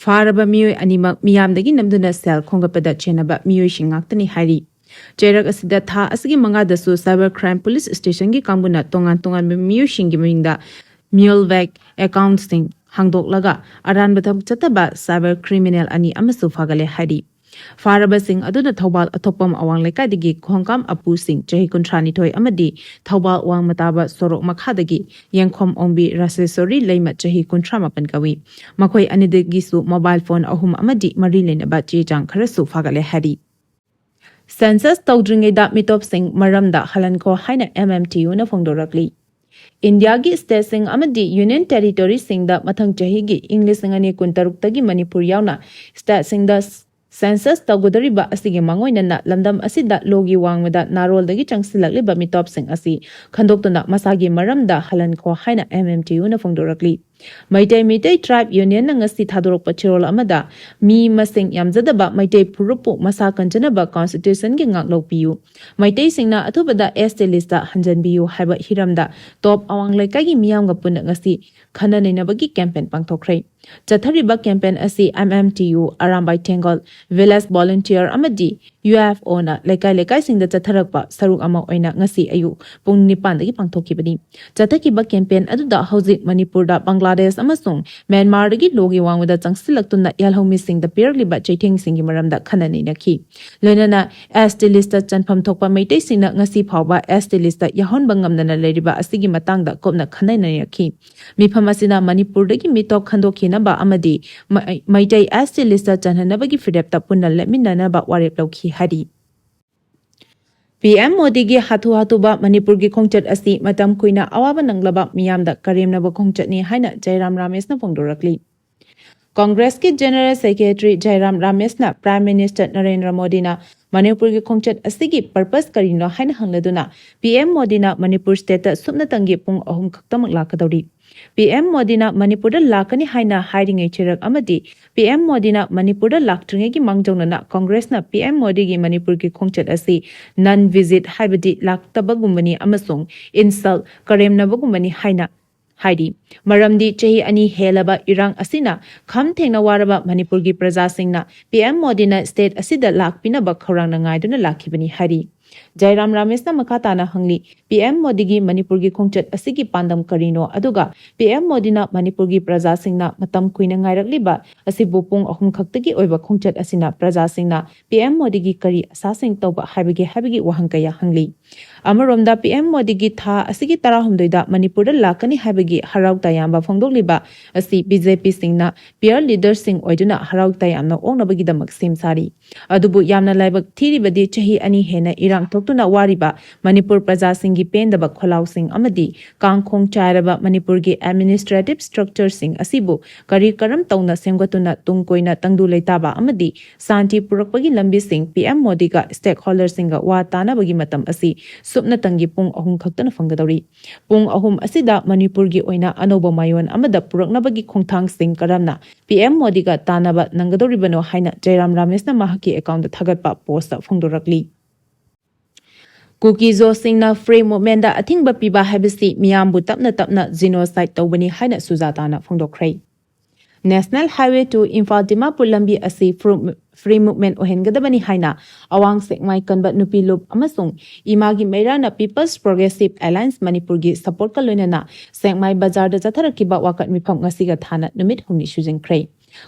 ꯐꯥꯔꯕ ꯃꯤꯑꯣꯏ ꯑꯅꯤꯃꯛ ꯃꯤꯌꯥꯝꯗꯒꯤ ꯅꯝꯗꯨꯅ ꯁꯦꯜ ꯈꯣꯝꯒꯠꯄꯗ ꯆꯦꯟꯅꯕ ꯃꯤꯑꯣꯏꯁꯤꯡ ꯉꯥꯛꯇꯅꯤ ꯍꯥꯏꯔꯤ꯫ ꯆꯩꯔꯛ ꯑꯁꯤꯗ ꯊꯥ ꯑꯁꯤꯒꯤ ꯃꯉꯥꯗꯁꯨ Cyber Crime Police Stationꯒꯤ ꯀꯥꯡꯕꯨꯅ ꯇꯣꯉꯥꯟ ꯇꯣꯉꯥꯟꯕ ꯃꯤꯑꯣꯏꯁꯤꯡꯒꯤ ꯃꯃꯤꯡꯗ Mulvac accountꯁꯤꯡ ꯍꯥꯡꯗꯣꯛꯂꯒ ꯑꯔꯥꯟꯕ ꯊꯕꯛ ꯆꯠꯊꯕ cyber criminal ꯑꯅꯤ ꯑꯃꯁꯨ ꯐꯥꯒꯠꯂꯦ ꯍꯥꯏꯔꯤ꯫ ꯐꯥꯔꯕꯁꯤꯡ ꯑꯗꯨꯅ ꯊꯧꯕꯥꯜ ꯑꯊꯣꯛꯄꯝ ꯑꯋꯥꯡ ꯂꯩꯀꯥꯏꯗꯒꯤ ꯈꯣꯡꯀꯥꯝ ꯑꯄꯨ ꯁꯤꯡ, ꯆꯍꯤ ꯀꯨꯟꯊ꯭ꯔꯥ ꯅꯤꯊꯣꯏ, ꯑꯃꯗꯤ ꯊꯧꯕꯥꯜ ꯋꯥꯡꯃ ꯇꯥꯕ ꯁꯣꯔꯣꯛ ꯃꯈꯥꯗꯒꯤ ꯌꯦꯡꯈꯣꯝ ꯑꯣꯡꯕꯤ ꯔꯥꯁꯦꯁꯣꯔꯤ ꯂꯩꯃ, ꯆꯍꯤ ꯀꯨꯟꯊ꯭ꯔꯥ ꯃꯥꯄꯟ ꯀꯧꯏ꯫ ꯃꯈꯣꯏ ꯑꯅꯤꯗꯒꯤꯁꯨ mobile phone ꯑꯍꯨꯝ ꯑꯃꯗꯤ ꯃꯔꯤ ꯂꯩꯅꯕ ꯆꯦ ꯆꯥꯡ ꯈꯔꯁꯨ ꯐꯥꯒꯠꯂꯦ ꯍꯥꯏꯔꯤ꯫ Census ꯇꯧꯗ꯭ꯔꯤꯉꯩꯗ ꯃꯤꯇꯣꯞꯁꯤꯡ ꯃꯔꯝꯗ ꯍꯜꯍꯟꯈꯣ ꯍꯥꯏꯅ M M T Uꯅ ꯐꯣꯡꯗꯣꯔꯛꯂꯤ꯫ ꯏꯟꯗꯤꯌꯥꯒꯤ stateꯁꯤꯡ ꯑꯃꯗꯤ Union Territoryꯁꯤꯡꯗ ꯃꯊꯪ ꯆꯍꯤꯒꯤ ꯏꯪ ꯂꯤꯁꯤꯡ ꯑꯅꯤ ꯀꯨꯟꯇꯔꯨꯛꯇꯒꯤ ꯃꯅꯤꯄꯨꯔ ꯌꯥꯎꯅ stateꯁꯤꯡꯗ census ꯇꯧꯒꯗꯧꯔꯤꯕ ꯑꯁꯤꯒꯤ ꯃꯥꯡꯑꯣꯏꯅꯅ ꯂꯝꯗꯝ ꯑꯁꯤꯗ ꯂꯣꯒꯤ ꯋꯥꯡꯃꯗ ꯅꯥꯔꯣꯜꯗꯒꯤ ꯆꯪꯁꯤꯜꯂꯛꯂꯤꯕ ꯃꯤꯇꯣꯞꯁꯤꯡ ꯑꯁꯤ ꯈꯟꯗꯣꯛꯇꯨꯅ ꯃꯁꯥꯒꯤ ꯃꯔꯝꯗ ꯍꯜꯍꯟꯈꯣ ꯍꯥꯏꯅ M M T Uꯅ ꯐꯣꯡꯗꯣꯔꯛꯂꯤ꯫ Meitei Meitei Tribe Unionꯅ ꯉꯁꯤ ꯊꯥꯗꯣꯔꯛꯄ ꯆꯦꯔꯣꯜ ꯑꯃꯗ ꯃꯤ ꯃꯁꯤꯡ ꯌꯥꯝꯖꯗꯕ ꯃꯩꯇꯩ ꯐꯨꯔꯨꯞꯄꯨ ꯃꯁꯥ ꯀꯟꯖꯅꯕ Constitutionꯒꯤ ꯉꯥꯛꯂꯧ ꯄꯤꯌꯨ, ꯃꯩꯇꯩꯁꯤꯡꯅ ꯑꯊꯨꯕꯗ S T listꯇ ꯍꯟꯖꯟꯕꯤꯌꯨ ꯍꯥꯏꯕ ꯍꯤꯔꯝꯗ ꯇꯣꯞ ꯑꯋꯥꯡ ꯂꯩꯀꯥꯏꯒꯤ ꯃꯤꯌꯥꯝꯒ ꯄꯨꯟꯅ ꯉꯁꯤ ꯈꯟꯅ ꯅꯩꯅꯕꯒꯤ campaign ꯄꯥꯡꯊꯣꯛꯈ꯭ꯔꯦ꯫ ꯆꯠꯊꯔꯤꯕ campaign ꯑꯁꯤ M M T U, Arambai ꯊꯦꯡꯒꯣꯜ, Village Volunteer ꯑꯃꯗꯤ U F Oꯅ ꯂꯩꯀꯥꯏ ꯂꯩꯀꯥꯏꯁꯤꯡꯗ ꯆꯠꯊꯔꯛꯄ ꯁꯔꯨꯛ ꯑꯃ ꯑꯣꯏꯅ ꯉꯁꯤ ꯑꯌꯨꯛ ꯄꯨꯡ ꯅꯤꯄꯥꯟꯗꯒꯤ ꯄꯥꯡꯊꯣꯛꯈꯤꯕꯅꯤ꯫ ꯆꯠꯊꯈꯤꯕ campaign ꯑꯗꯨꯗ ꯍꯧꯖꯤꯛ ꯃꯅꯤꯄꯨꯔꯗ ꯕꯪꯒ꯭ꯂꯥꯗꯦꯁ ꯑꯃꯁꯨꯡ ꯃ꯭ꯌꯥꯟꯃꯥꯔꯗꯒꯤ ꯂꯣꯒꯤ ꯋꯥꯡꯃꯗ ꯆꯪꯁꯤꯜꯂꯛꯇꯨꯅ ꯌꯥꯜꯍꯧꯃꯤꯁꯤꯡꯗ ꯄꯤꯔꯛꯂꯤꯕ ꯆꯩꯊꯦꯡꯁꯤꯡꯒꯤ ꯃꯔꯝꯗ ꯈꯟꯅ ꯅꯩꯅꯈꯤ꯫ ꯂꯣꯏꯅꯅ S T listꯇ ꯆꯟꯐꯝ ꯊꯣꯛꯄ ꯃꯩꯇꯩꯁꯤꯡꯅ ꯉꯁꯤ ꯐꯥꯎꯕ S T listꯇ ꯌꯥꯎꯍꯟꯕ ꯉꯝꯗꯅ ꯂꯩꯔꯤꯕ ꯑꯁꯤꯒꯤ ꯃꯇꯥꯡꯗ ꯀꯨꯞꯅ ꯈꯟꯅ ꯅꯩꯅꯈꯤ꯫ ꯃꯤꯐꯝ ꯑꯁꯤꯅ ꯃꯅꯤꯄꯨꯔꯗꯒꯤ ꯃꯤꯇꯣꯞ ꯈꯟꯗꯣꯛꯈꯤꯅꯕ ꯑꯃꯗꯤ ꯃ-, ꯃꯩꯇꯩ S T listꯇ ꯆꯟꯍꯟꯅꯕꯒꯤ ꯐꯤꯔꯦꯞꯇ ꯄꯨꯟꯅ ꯂꯦꯞꯃꯤꯟꯅꯅꯕ ꯋꯥꯔꯦꯞ ꯂꯧꯈꯤ ꯍꯥꯏꯔꯤ꯫ P M ꯃꯣꯗꯤꯒꯤ ꯍꯥꯊꯨ ꯍꯥꯊꯨꯕ ꯃꯅꯤꯄꯨꯔꯒꯤ ꯈꯣꯡꯆꯠ ꯑꯁꯤ ꯃꯇꯝ ꯀꯨꯏꯅ ꯑꯋꯥꯕ ꯅꯪꯂꯕ ꯃꯤꯌꯥꯝꯗ ꯀꯔꯦꯝꯅꯕ ꯈꯣꯡꯆꯠꯅꯤ ꯍꯥꯏꯅ ꯖꯌꯔꯥꯝ ꯔꯥꯃꯦꯁꯅ ꯐꯣꯡꯗꯣꯔꯛꯂꯤ꯫ Congressꯀꯤ General Secretary ꯖꯌꯔꯥꯝ ꯔꯥꯃꯦꯁꯅ Prime Minister Narendra ꯃꯣꯗꯤꯅ ꯃꯅꯤꯄꯨꯔꯒꯤ ꯈꯣꯡꯆꯠ ꯑꯁꯤꯒꯤ purpose ꯀꯔꯤꯅꯣ ꯍꯥꯏꯅ ꯍꯪꯂꯗꯨꯅ, P M ꯃꯣꯗꯤꯅ ꯃꯅꯤꯄꯨꯔ stateꯇ ꯁꯨꯞꯅꯇꯪꯒꯤ ꯄꯨꯡ ꯑꯍꯨꯝ ꯈꯛꯇꯃꯛ ꯂꯥꯛꯀꯗꯧꯔꯤ꯫ P M ꯃꯣꯗꯤꯅ ꯃꯅꯤꯄꯨꯔꯗ ꯂꯥꯛꯀꯅꯤ ꯍꯥꯏꯅ ꯍꯥꯏꯔꯤꯉꯩ ꯆꯩꯔꯛ ꯑꯃꯗꯤ P M ꯃꯣꯗꯤꯅ ꯃꯅꯤꯄꯨꯔꯗ ꯂꯥꯛꯇ꯭ꯔꯤꯉꯩꯒꯤ ꯃꯥꯡꯖꯧꯅꯅ Congressꯅ P M ꯃꯣꯗꯤꯒꯤ ꯃꯅꯤꯄꯨꯔꯒꯤ ꯈꯣꯡꯆꯠ ꯑꯁꯤ non visit ꯍꯥꯏꯕꯗꯤ ꯂꯥꯛꯇꯕꯒꯨꯝꯕꯅꯤ ꯑꯃꯁꯨꯡ insult, ꯀꯔꯦꯝꯅꯕꯒꯨꯝꯕꯅꯤ ꯍꯥꯏꯅ ꯍꯥꯏꯔꯤ꯫ ꯃꯔꯝꯗꯤ ꯆꯍꯤ ꯑꯅꯤ ꯍꯦꯜꯂꯕ ꯏꯔꯥꯡ ꯑꯁꯤꯅ ꯈꯝ ꯊꯦꯡꯅ ꯋꯥꯔꯕ ꯃꯅꯤꯄꯨꯔꯒꯤ ꯄ꯭ꯔꯖꯥꯁꯤꯡꯅ ꯄꯤ ꯑꯦꯝ ꯃꯣꯗꯤꯅ ꯁ꯭ꯇꯦꯠ ꯑꯁꯤꯗ ꯂꯥꯛꯄꯤꯅꯕ ꯈꯧꯔꯥꯡꯅ ꯉꯥꯏꯗꯨꯅ ꯂꯥꯛꯈꯤꯕꯅꯤ ꯍꯥꯏꯔꯤ꯫ ꯖꯥꯏꯔꯥꯝ ꯔꯥꯃꯦꯁꯅ ꯃꯈꯥ ꯇꯥꯅ ꯍꯪꯂꯤ, ꯄꯤ ꯑꯦꯝ ꯃꯣꯗꯤꯒꯤ ꯃꯅꯤꯄꯨꯔꯒꯤ ꯈꯣꯡꯆꯠ ꯑꯁꯤꯒꯤ ꯄꯥꯟꯗꯝ ꯀꯔꯤꯅꯣ? ꯑꯗꯨꯒ ꯄꯤ ꯑꯦꯝ ꯃꯣꯗꯤꯅ ꯃꯅꯤꯄꯨꯔꯒꯤ ꯄ꯭ꯔꯖꯥꯁꯤꯡꯅ ꯃꯇꯝ ꯀꯨꯏꯅ ꯉꯥꯏꯔꯛꯂꯤꯕ ꯑꯁꯤꯕꯨ ꯄꯨꯡ ꯑꯍꯨꯝ ꯈꯛꯇꯒꯤ ꯑꯣꯏꯕ ꯈꯣꯡꯆꯠ ꯑꯁꯤꯅ ꯄ꯭ꯔꯖꯥꯁꯤꯡꯅ ꯄꯤ ꯑꯦꯝ ꯃꯣꯗꯤꯒꯤ ꯀꯔꯤ ꯑꯁꯥꯁꯤꯡ ꯇꯧꯕ ꯍꯥꯏꯕꯒꯦ ꯍꯥꯏꯕꯒꯤ ꯋꯥꯍꯪ ꯀꯌꯥ ꯍꯪꯂꯤ꯫ ꯑꯃꯔꯣꯝꯗ ꯄꯤ ꯑꯦꯝ ꯃꯣꯗꯤꯒꯤ ꯊꯥ ꯑꯁꯤꯒꯤ ꯇꯔꯥꯍꯨꯝꯗꯣꯏꯗ ꯃꯅꯤꯄꯨꯔꯗ ꯂꯥꯛꯀꯅꯤ ꯍꯥꯏꯕꯒꯤ ꯍꯔꯥꯎ ꯇꯌꯥꯝꯕ ꯐꯣꯡꯗꯣꯛꯂꯤꯕ ꯑꯁꯤ ꯕꯤ ꯖꯦ ꯄꯤꯁꯤꯡꯅ ꯄꯤꯌꯔ ꯂꯤꯗꯔꯁꯤꯡ ꯑꯣꯏꯗꯨꯅ ꯍꯔꯥꯎ ꯇꯌꯥꯝꯅ ꯑꯣꯛꯅꯕꯒꯤꯗꯃꯛ ꯁꯦꯝ ꯁꯥꯔꯤ꯫ ꯑꯗꯨꯕꯨ ꯌꯥꯝꯅ ꯂꯥꯏꯕꯛ ꯊꯤꯔꯤꯕꯗꯤ ꯆꯍꯤ ꯑꯅꯤ ꯍꯦꯟꯅ ꯏꯔꯥꯡ ꯊꯣꯛꯇꯨꯅ ꯋꯥꯔꯤꯕ ꯃꯅꯤꯄꯨꯔ ꯄ꯭ꯔꯖꯥꯁꯤꯡꯒꯤ ꯄꯦꯟꯗꯕ ꯈꯣꯜꯂꯥꯎꯁꯤꯡ ꯑꯃꯗꯤ ꯀꯥꯡꯈꯣꯡ ꯆꯥꯏꯔꯕ ꯃꯅꯤꯄꯨꯔꯒꯤ ꯑꯦꯗꯃꯤꯅꯤꯁꯇ꯭ꯔꯦꯇꯤꯚ ꯁ꯭ꯇ꯭ꯔꯛꯆꯔꯁꯤꯡ ꯑꯁꯤꯕꯨ ꯀꯔꯤ ꯀꯔꯝ ꯇꯧꯅ ꯁꯦꯝꯒꯠꯇꯨꯅ ꯇꯨꯡ ꯀꯣꯏꯅ ꯇꯪꯗꯨ ꯂꯩꯇꯥꯕ ꯑꯃꯗꯤ ꯁꯥꯟꯇꯤ ꯄꯨꯔꯛꯄꯒꯤ ꯂꯝꯕꯤꯁꯤꯡ ꯄꯤ ꯑꯦꯝ ꯃꯣꯗꯤꯒ ꯁ꯭ꯇꯦꯛꯍꯣꯜꯗꯔꯁꯤꯡꯒ ꯋꯥ ꯇꯥꯅꯕꯒꯤ ꯃꯇꯝ ꯑꯁꯤ ꯁꯨꯞꯅꯇꯪꯒꯤ ꯄꯨꯡ ꯑꯍꯨꯝ ꯈꯛꯇꯅ ꯐꯪꯒꯗꯧꯔꯤ꯫ ꯄꯨꯡ ꯑꯍꯨꯝ ꯑꯁꯤꯗ ꯃꯅꯤꯄꯨꯔꯒꯤ ꯑꯣꯏꯅ ꯑꯅꯧꯕ ꯃꯥꯏꯑꯣꯟ ꯑꯃꯗ ꯄꯨꯔꯛꯅꯕꯒꯤ ꯈꯣꯡꯊꯥꯡꯁꯤꯡ ꯀꯔꯝꯅ ꯄꯤ ꯑꯦꯝ ꯃꯣꯗꯤꯒ ꯇꯥꯟꯅꯕ ꯅꯪꯒꯗꯧꯔꯤꯕꯅꯣ ꯍꯥꯏꯅ ꯖꯌꯔꯥꯝ ꯔꯥꯃꯦꯁꯅ ꯃꯍꯥꯛꯀꯤ ꯑꯦꯀꯥꯎꯟꯗ ꯊꯥꯒꯠꯄ ꯄꯣꯁꯇ ꯐꯣꯡꯗꯣꯔꯛꯂꯤ꯫ ꯀꯨꯀꯤ ꯖꯣꯁꯤꯡꯅ ꯐ꯭ꯔꯤ ꯃꯨꯚꯃꯦꯟꯗ ꯑꯊꯤꯡꯕ ꯄꯤꯕ ꯍꯥꯏꯕꯁꯤ ꯃꯤꯌꯥꯝꯕꯨ ꯇꯞꯅ ꯇꯞꯅ ꯖꯤꯅꯣꯁꯥꯏꯗ ꯇꯧꯕꯅꯤ ꯍꯥꯏꯅ ꯁꯨꯖꯥꯇꯥꯅ ꯐꯣꯡꯗꯣꯛꯈ꯭ꯔꯦ꯫ National highway two Imphal Dimapur ꯂꯝꯕꯤ ꯑꯁꯤ ꯐ꯭ꯔꯨ-, ꯐ꯭ꯔꯤ ꯃꯨꯚꯃꯦꯟ ꯑꯣꯏꯍꯟꯒꯗꯕꯅꯤ ꯍꯥꯏꯅ ꯑꯋꯥꯡ ꯁꯦꯛꯃꯥꯏ ꯀꯟꯕ ꯅꯨꯄꯤ ꯂꯨꯞ ꯑꯃꯁꯨꯡ ꯏꯃꯥꯒꯤ ꯃꯩꯔꯥꯅ ꯄꯤꯄꯜꯁ ꯄ꯭ꯔꯣꯒ꯭ꯔꯦꯁꯤꯚ ꯑꯦꯂꯥꯏꯟꯁ ꯃꯅꯤꯄꯨꯔꯒꯤ ꯁꯄꯣꯔꯠꯀ ꯂꯣꯏꯅꯅ ꯁꯦꯛꯃꯥꯏ ꯕꯖꯥꯔꯗ ꯆꯠꯊꯔꯛꯈꯤꯕ ꯋꯥꯀꯠ ꯃꯤꯐꯝ ꯉꯁꯤꯒ ꯊꯥꯅ ꯅꯨꯃꯤꯠ ꯍꯨꯝꯅꯤ ꯁꯨꯖꯤꯟꯈ꯭ꯔꯦ꯫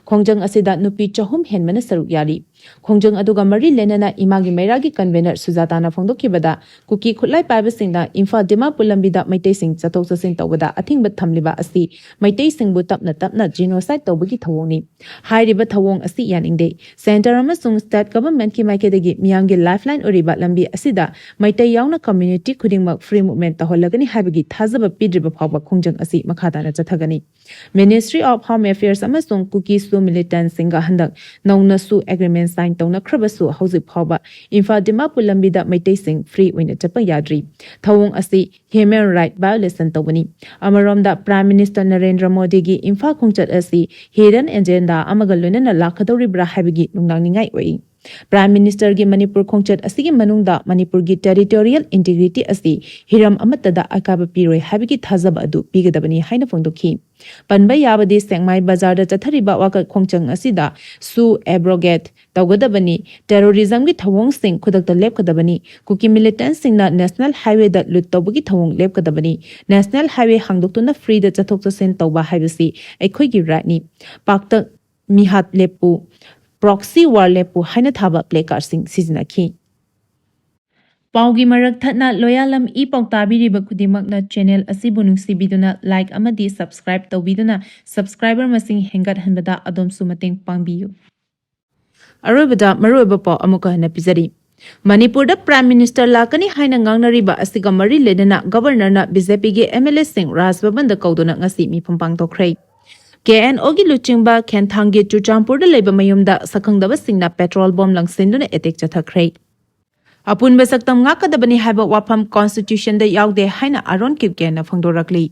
ꯈꯣꯡꯖꯪ ꯑꯁꯤꯗ ꯅꯨꯄꯤ ꯆꯍꯨꯝ ꯍꯦꯟꯕꯅ ꯁꯔꯨꯛ ꯌꯥꯔꯤ꯫ ꯈꯣꯡꯖꯪ ꯑꯗꯨꯒ ꯃꯔꯤ ꯂꯩꯅꯅ ꯏꯃꯥꯒꯤ ꯃꯩꯔꯥꯒꯤ ꯀꯟꯚꯦꯅꯔ ꯁꯨꯖꯥꯇꯥꯅ ꯐꯣꯡꯗꯣꯛꯈꯤꯕꯗ, ꯀꯨꯀꯤ ꯈꯨꯠꯂꯥꯏ ꯄꯥꯏꯕꯁꯤꯡꯅ ꯏꯝꯐꯥꯜ ꯗꯤꯃꯥꯄꯨꯔ ꯂꯝꯕꯤꯗ ꯃꯩꯇꯩꯁꯤꯡ ꯆꯠꯊꯣꯛ ꯆꯠꯁꯤꯟ ꯇꯧꯕꯗ ꯑꯊꯤꯡꯕ ꯊꯝꯂꯤꯕ ꯑꯁꯤ ꯃꯩꯇꯩꯁꯤꯡꯕꯨ ꯇꯞꯅ ꯇꯞꯅ ꯖꯤꯅꯣꯁꯥꯏꯗ ꯇꯧꯕꯒꯤ ꯊꯧꯑꯣꯡꯅꯤ꯫ ꯍꯥꯏꯔꯤꯕ ꯊꯧꯑꯣꯡ ꯑꯁꯤ ꯌꯥꯅꯤꯡꯗꯦ꯫ ꯁꯦꯟꯇꯔ ꯑꯃꯁꯨꯡ ꯁ꯭ꯇꯦꯠ ꯒꯚꯔꯟꯃꯦꯟꯠꯀꯤ ꯃꯥꯏꯀꯩꯗꯒꯤ ꯃꯤꯌꯥꯝꯒꯤ ꯂꯥꯏꯐꯂꯥꯏꯟ ꯑꯣꯏꯔꯤꯕ ꯂꯝꯕꯤ ꯑꯁꯤꯗ ꯃꯩꯇꯩ ꯌꯥꯎꯅ ꯀꯝꯃ꯭ꯌꯨꯅꯤꯇꯤ ꯈꯨꯗꯤꯡꯃꯛ ꯐ꯭ꯔꯤ ꯃꯨꯚꯃꯦꯟꯠ ꯇꯧꯍꯜꯂꯒꯅꯤ ꯍꯥꯏꯕꯒꯤ ꯊꯥꯖꯕ ꯄꯤꯗ꯭ꯔꯤꯕ ꯐꯥꯎꯕ ꯈꯣꯡꯖꯪ ꯑꯁꯤ ꯃꯈꯥ ꯇꯥꯅ ꯆꯠꯊꯒꯅꯤ꯫ Ministry of Home Affairs ꯑꯃꯁꯨꯡ ꯀꯨꯀꯤ ꯁꯨ ꯃꯤꯂꯤꯇꯦꯟꯠꯁꯤꯡꯒ ꯍꯟꯗꯛ ꯅꯧꯅꯁꯨ ꯑꯦꯒ꯭ꯔꯤꯃꯦꯟꯠ ꯁꯥꯏꯟ ꯇꯧꯅꯈ꯭ꯔꯕꯁꯨ, ꯍꯧꯖꯤꯛ ꯐꯥꯎꯕ ꯏꯝꯐꯥꯜ ꯗꯤꯃꯥꯄꯨꯔ ꯂꯝꯕꯤꯗ ꯃꯩꯇꯩꯁꯤꯡ ꯐ꯭ꯔꯤ ꯑꯣꯏꯅ ꯆꯠꯄ ꯌꯥꯗ꯭ꯔꯤ꯫ ꯊꯧꯑꯣꯡ ꯑꯁꯤ ꯍ꯭ꯌꯨꯃꯦꯟ ꯔꯥꯏꯠ ꯚꯥꯏꯑꯣꯂꯦꯁꯟ ꯇꯧꯕꯅꯤ꯫ ꯑꯃꯔꯣꯝꯗ, ꯄ꯭ꯔꯥꯏꯝ ꯃꯤꯅꯤꯁꯇꯔ ꯅꯔꯦꯟꯗ꯭ꯔ ꯃꯣꯗꯤꯒꯤ ꯏꯝꯐꯥꯜ ꯈꯣꯡꯆꯠ ꯑꯁꯤ ꯍꯤꯗꯟ ꯑꯦꯖꯦꯟꯗꯥ ꯑꯃꯒ ꯂꯣꯏꯅꯅ ꯂꯥꯛꯀꯗꯧꯔꯤꯕ꯭ꯔꯥ ꯍꯥꯏꯕꯒꯤ ꯅꯨꯡꯅꯥꯡꯅꯤꯡꯉꯥꯏ ꯑꯣꯏ꯫ Prime Ministerꯒꯤ ꯃꯅꯤꯄꯨꯔ ꯈꯣꯡꯆꯠ ꯑꯁꯤꯒꯤ ꯃꯅꯨꯡꯗ ꯃꯅꯤꯄꯨꯔꯒꯤ territorial integrity ꯑꯁꯤ ꯍꯤꯔꯝ ꯑꯃꯠꯇꯗ ꯑꯀꯥꯏꯕ ꯄꯤꯔꯣꯏ ꯍꯥꯏꯕꯒꯤ ꯊꯥꯖꯕ ꯑꯗꯨ ꯄꯤꯒꯗꯕꯅꯤ ꯍꯥꯏꯅ ꯐꯣꯡꯗꯣꯛꯈꯤ꯫ ꯄꯟꯕ ꯌꯥꯕꯗꯤ ꯁꯦꯛꯃꯥꯏ ꯕꯖꯥꯔꯗ ꯆꯠꯊꯔꯤꯕ ꯋꯥꯀꯠ ꯈꯣꯡꯖꯪ ꯑꯁꯤꯗ ꯁꯨ abrogate ꯇꯧꯒꯗꯕꯅꯤ, terrorismꯒꯤ ꯊꯧꯑꯣꯡꯁꯤꯡ ꯈꯨꯗꯛꯇ ꯂꯦꯞꯀꯗꯕꯅꯤ, ꯀꯨꯀꯤ militantꯁꯤꯡꯅ National Highwayꯗ loot ꯇꯧꯕꯒꯤ ꯊꯧꯑꯣꯡ ꯂꯦꯞꯀꯗꯕꯅꯤ, National Highway ꯍꯥꯡꯗꯣꯛꯇꯨꯅ freeꯗ ꯆꯠꯊꯣꯛ ꯆꯠꯁꯤꯟ ꯇꯧꯕ ꯍꯥꯏꯕꯁꯤ ꯑꯩꯈꯣꯏꯒꯤ rightꯅꯤ, ꯄꯥꯛꯇꯛ ꯃꯤꯍꯥꯠ ꯂꯦꯞꯄꯨ, proxy war ꯂꯦꯞꯄꯨ ꯍꯥꯏꯅ ꯊꯥꯕ placardꯁꯤꯡ ꯁꯤꯖꯤꯟꯅꯈꯤ꯫ ꯄꯥꯎꯒꯤ ꯃꯔꯛ ꯊꯠꯅ ꯂꯣꯌꯥꯂꯝ ꯏ ꯄꯥꯎ ꯇꯥꯕꯤꯔꯤꯕ ꯈꯨꯗꯤꯡꯃꯛꯅ channel ꯑꯁꯤꯕꯨ ꯅꯨꯡꯁꯤꯕꯤꯗꯨꯅ like ꯑꯃꯗꯤ subscribe ꯇꯧꯕꯤꯗꯨꯅ subscriber ꯃꯁꯤꯡ ꯍꯦꯟꯒꯠꯍꯟꯕꯗ ꯑꯗꯣꯝꯁꯨ ꯃꯇꯦꯡ ꯄꯥꯡꯕꯤꯌꯨ꯫ ꯑꯔꯣꯏꯕꯗ ꯃꯔꯨꯑꯣꯏꯕ ꯄꯥꯎ ꯑꯃꯨꯛꯀ ꯍꯟꯅ ꯄꯤꯖꯔꯤ꯫ ꯃꯅꯤꯄꯨꯔꯗ Prime Minister ꯂꯥꯛꯀꯅꯤ ꯍꯥꯏꯅ ꯉꯥꯡꯅꯔꯤꯕ ꯑꯁꯤꯒ ꯃꯔꯤ ꯂꯩꯅꯅ Governorꯅ BJPꯒꯤ MLAꯁꯤꯡ ꯔꯥꯖ ꯚꯕꯟꯗ ꯀꯧꯗꯨꯅ ꯉꯁꯤ ꯃꯤꯐꯝ ꯄꯥꯡꯊꯣꯛꯈ꯭ꯔꯦ꯫ KNOꯒꯤ ꯂꯨꯆꯤꯡꯕ ꯈꯦꯟꯊꯥꯡꯒꯤ ꯆꯨꯔꯆꯥꯟꯄꯨꯔꯗ ꯂꯩꯕ ꯃꯌꯨꯝꯗ ꯁꯛꯈꯪꯗꯕꯁꯤꯡꯅ petrol bomb ꯂꯪꯁꯤꯟꯗꯨꯅ attack ꯆꯠꯊꯈ꯭ꯔꯦ꯫ ꯑꯄꯨꯟꯕ ꯁꯛꯇꯝ ꯉꯥꯛꯀꯗꯕꯅꯤ ꯍꯥꯏꯕ ꯋꯥꯐꯝ Constitutionꯗ ꯌꯥꯎꯗꯦ ꯍꯥꯏꯅ ꯑꯥꯔꯣꯟ ꯀꯤꯞꯒꯦꯟꯅ ꯐꯣꯡꯗꯣꯔꯛꯂꯤ꯫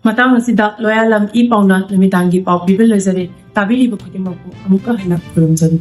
ꯃꯇꯥꯡ ꯑꯁꯤꯗ ꯂꯣꯌꯥꯂꯝ ꯏ ꯄꯥꯎꯅ ꯅꯨꯃꯤꯗꯥꯡꯒꯤ ꯄꯥꯎ ꯄꯤꯕ ꯂꯣꯏꯖꯔꯦ꯫ ꯇꯥꯕꯤꯔꯤꯕ ꯈꯨꯗꯤꯡꯃꯛꯄꯨ ꯑꯃꯨꯛꯀ ꯍꯟꯅ ꯈꯨꯔꯨꯝꯖꯔꯤ꯫